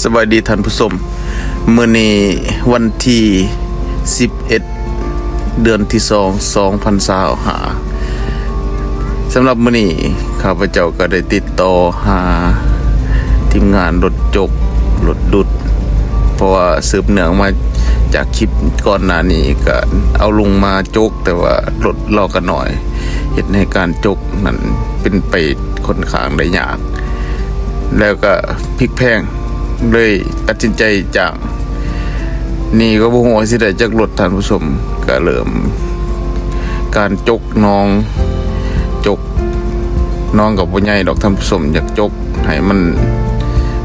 ສະບາຍດີທ່ານຜູ້ຊົມ, ມື້ນີ້ວັນທີສິບເອັດ ເດືອນທີສອງ ສອງພັນຊາວຫ້າ. ສຳລັບມື້ນີ້ ຂ້າພະເຈົ້າກໍໄດ້ຕິດຕໍ່ຫາທີມງານລົດຈົກ ລົດດຸດ ເພາະວ່າສືບເນື່ອງມາຈາກຄລິບກ່ອນໜ້ານີ້ ກໍເອົາລຸງມາຈົກ ແຕ່ວ່າລົດລາວກໍໜ້ອຍ ເຮັດໃຫ້ການຈົກນັ້ນເປັນໄປຄ່ອນຂ້າງໄດ້ຍາກ ແລ້ວກໍພິກແພງ ເລີຍຕັດສິນໃຈຈ້າງ. ນີ້ກໍບໍ່ຮູ້ວ່າຊິໄດ້ຈັກລົດທ່ານຜູ້ຊົມ. ກໍເລີ່ມການຈົກໜອງ ຈົກໜອງກໍບໍ່ໃຫຍ່ດອກທ່ານຜູ້ຊົມ, ຢາກຈົກໃຫ້ມັນ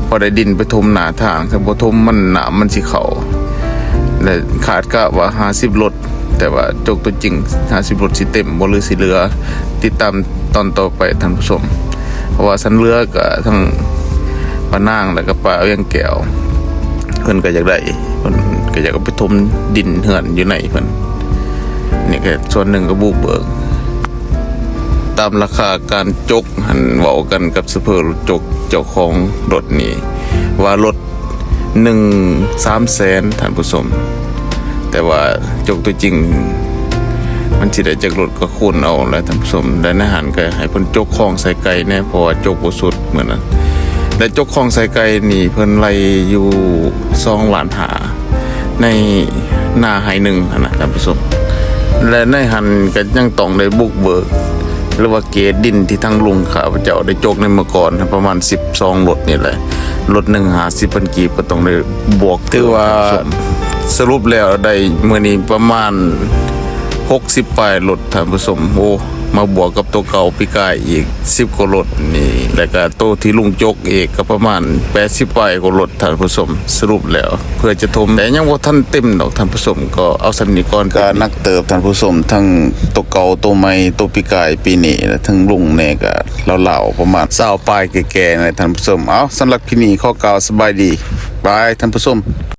ພໍໄດ້ດິນໄປຖົມໜ້າທາງ, ຖ້າບໍ່ຖົມມັນ ນ້ຳມັນຊິເຂົ້າ ແລະ ຄາດກະວ່າຫ້າສິບລົດ ແຕ່ວ່າຈົກຕົວຈິງຫ້າສິບລົດຊິເຕັມບໍ່ ຫຼື ຊິເຫຼືອ, ຕິດຕາມຕອນຕໍ່ໄປທ່ານຜູ້ຊົມ. ເພາະວ່າສັນເຫຼືອກະທັງປ້ານາງ ແລະ ກະປ້າວຽງແກ້ວ ເພິ່ນກະຢາກໄດ້ ເພິ່ນກະຢາກເອົາໄປຖົມດິນເຮືອນຢູ່ໃນເພິ່ນ. ນີ້ກະສ່ວນໜຶ່ງກະບຸກເບີກ. ຕາມລາຄາການຈົກຫັ້ນ ເວົ້າກັນກັບໂຊເຟີລົດຈົກ ເຈົ້າຂອງລົດນີ້ ວ່າລົດ ໜຶ່ງ ສາມແສນ ທ່ານຜູ້ຊົມ, ແຕ່ວ່າຈົກຕົວຈິງມັນຊິໄດ້ຈັກລົດກໍຄູນເອົາແຫຼະທ່ານຜູ້ຊົມ. ແລະ ໃນຫັ້ນກໍໃຫ້ເພິ່ນຈົກຄອງໃສ່ໄກ່ແດ່ ເພາະວ່າຈົກບໍ່ສຸດມື້ນັ້ນ. ແລະ ຈົກຄອງໃສ່ໄກ່ນີ້ເພິ່ນໄລ່ຢູ່ສອງລ້ານຫ້າ ໃນນາໄຮ່ໜຶ່ງຫັ້ນນະທ່ານຜູ້ຊົມ. ແລະ ໃນຫັ້ນກໍຍັງຕ້ອງໄດ້ບຸກເບີກ ຫຼືວ່າເກດດິນທີ່ທາງລຸງຂ້າພະເຈົ້າໄດ້ຈົກໃນເມື່ອກ່ອນ ປະມານສິບສອງລົດນີ້ແຫຼະ, ລົດໜຶ່ງຫ້າສິບພັນກີບ ກໍຕ້ອງໄດ້ບວກ. ຖືວ່າສະຫຼຸບແລ້ວໄດ້ມື້ນີ້ປະມານຫົກສິບປາຍລົດທ່ານຜູ້ຊົມ. ໂອ້ ມາບວກກັບໂຕເກົ່າປີກາຍອີກສິບກວ່າລົດນີ້ ແລ້ວກະໂຕທີ່ລຸງຈົກອີກກໍປະມານແປດສິບປາຍກວ່າລົດທ່ານຜູ້ຊົມ. ສະຫຼຸບແລ້ວ ເພື່ອຈະຖົມ ແຕ່ຍັງບໍ່ທັນເຕັມດອກທ່ານຜູ້ຊົມ, ກໍເອົາສ່ຳນີ້ກ່ອນ. ກໍໜັກເຕີບທ່ານຜູ້ຊົມ, ທັງໂຕເກົ່າ ໂຕໃໝ່ ໂຕປີກາຍ ປີນີ້ ແລະ ທັງລຸງແດ່ກໍລາວໆ ປະມານຊາວປາຍແກ່ໆ ແຫຼະທ່ານຜູ້ຊົມ. ເອົາ ສຳລັບຄລິບນີ້ຂໍກ່າວສະບາຍດີ ບາຍທ່ານຜູ້ຊົມ.